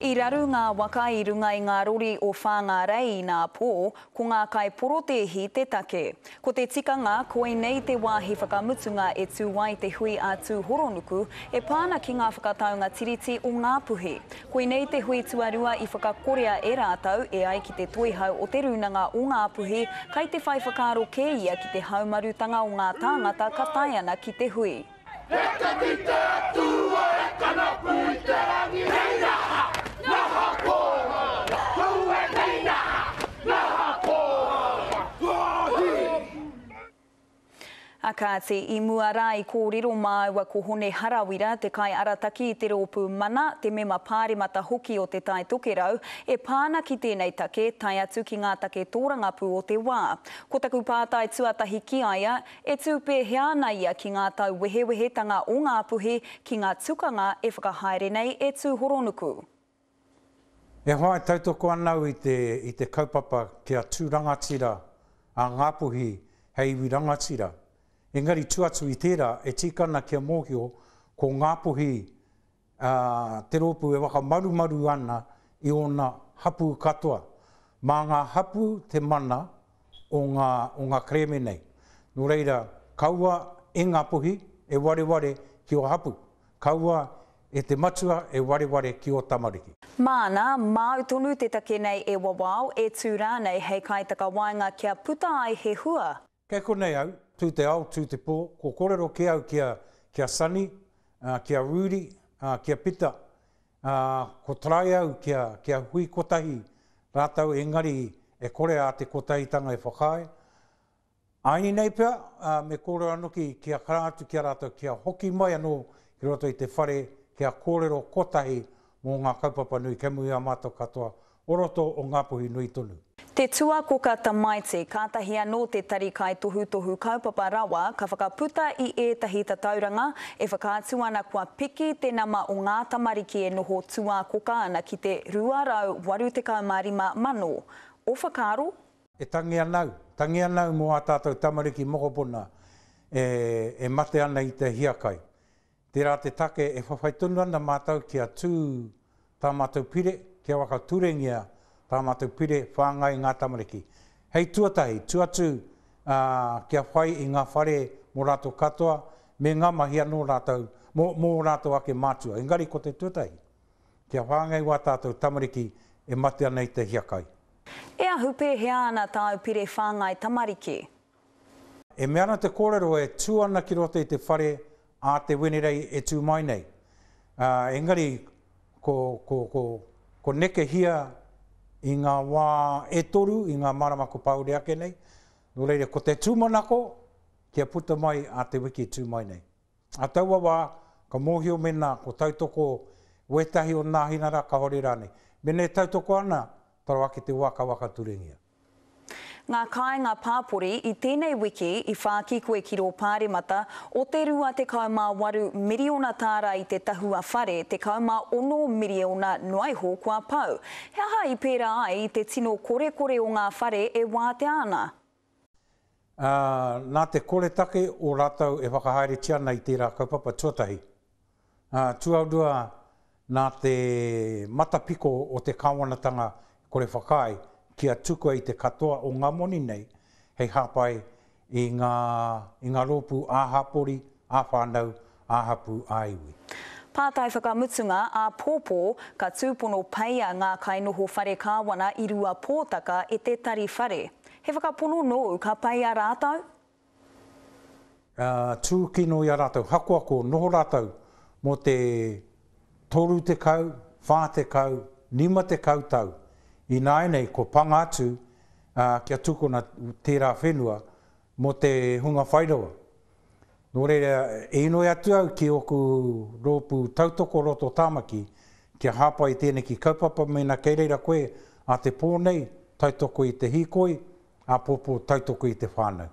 I raru ngā waka i runga i ngā rori o Whāngārei inā pō, ko ngā kaiporotēhi te take. Ko te tikanga, koinei te wāhi whakamutunga e tū ai te hui a Tūhoronuku e pā ana ki ngā whakataunga tiriti o Ngāpuhi. Koinei te hui tuarua i whakakorea e rātou, e ai ki te toihau o Te Rūnanga o Ngāpuhi, kai te whai whakaaro kē ia ki te haumarutanga o ngā tāngata ka tae ana ki te hui. He te kite atua e kanapu i te rangi Nei naha, naha kōrero Tū e nei naha, naha kōrero Wāhi! A kāti, i mua rā i kōrero māua ko Hone Harawira, te kaiarataki i te rōpū Mana, te mema pāremata hoki o Te Tai Tokerau, e pā ana ki tēnei take, tae atu ki ngā take tōrangapū o te wā. Ko taku pātai tuatahi ki a ia, E tū pēhea ana ia ki ngā tauwehewehetanga o Ngāpuhi ki ngā tukanga e whakahaere nei e Tūhoronuku? E hoa e tautoko ana au i te i te kaupapa kia tū rangatira a Ngāpuhi hei iwi rangatira. Engari tu atu i tērā e tika ana kia mōhio ko Ngāpuhi ā, te rōpū e whakamarumaru ana i ōna hapū katoa. Mā ngā hapū te mana o ngā, o ngā kerēme nei. Nō reira, kaua e Ngāpuhi e wareware ki ō hapū. Kaua e te matua e wareware ki ō tamariki. Māna, māu tonu te take nei e wawao, e tū rānei hei kaitakawaenga kia puta ai he hua. Kei konei au, tū te ao, tū te pō, ko kōrero kē au ki a, ki a Sonny, ki a Rudi, ki a Pita, ko try au kia, kia hui kotahi rātou engari e kore a te kotahitanga e whakaae. Āini nei pea, me kōrero anoki kia karanga atu ki a rātou kia hoki mai anō ki roto i te whare kia kōrero kotahi mō ngā kaupapa nui kei muri i a mātou katoa o roto o Ngāpuhi nui tonu. Te Tuakoka Tamaiti, kātahi anō te Tari Kaitohutohu Kaupapa Rawa ka whakaputa i ētahi tatauranga e whakaatu ana kua piki te nama o ngā tamariki e noho tuakoka ana ki te 285 mano. Ō whakaaro? E tangi ana au, tangi ana au mō ā tātou tamariki mokopuna e mate ana i te hiakai. Tērā te take e whawhai tonu ana mātou kia tū tā mātou pire, kia whakaturengia tā mātou pire whāngai ngā tamariki. Hei tuatahi, tū atu ā, kia whai i ngā whare mō rātou katoa me ngā mahi anō rātou, mō, mō ō rātou ake mātua. Engari ko te tuatahi, kia whāngai wā tātou tamariki e mate ana i te hiakai. E ahu pēhea ana tāu pire whāngai tamariki? E mea ana te kōrero e tū ana ki roto i te whare a te Wenerei e tū mai nei. Ā, engari ko, ko, ko, ko nekehia i ngā wā e toru, i ngā marama ko pahure ake nei. Nō reira, ko te tūmanako kia puta mai a te wiki e tū mai nei. A taua wā, ka mōhio mēnā ko tautoko wētahi o Nāhinara, kāore rānei. Mēnā e tautoko ana, taro ake te wā ka whakaturengia. Ngā kāinga pāpori, i tēnei wiki i whāki koe ki rō pāremata o te 28 miriona tāra i te tahua whare, 16 miriona noa iho kua pau. He aha i pērā ai i te tino korekore o ngā whare e wātea ana? Ā, nā te koretake o rātou e whakahaeretia ana i tērā kaupapa tuatahi. Ā, tuarua, nā te matapiko o te kāwanatanga kore whakaae kia tukua i te katoa o ngā moni nei hei hāpai i ngā, i ngā rōpū ā-hapori, ā-whānau, ā-hapū, ā-iwi. Pātai whakamutunga, āpōpō, ka tūpono peia ngā kainoho whare kāwana i Ruapōtaka e te Tari Whare. He whakapono nōu ka peia rātou? Ā, tūkino i a rātou, hakoako, noho rātou mō te 30, 40, 50 tau. Ināianei kua panga atu, ā, kia tukuna tērā whenua mō te hunga whairawa. Nō reira, e inoi atu au ki ōku rōpū tautoko roto Tāmaki kia hāpai i tēneki kaupapa mēnā kei reira koe ā te pō nei, tautoko i te hīkoi, āpōpō tautoko i te whānau.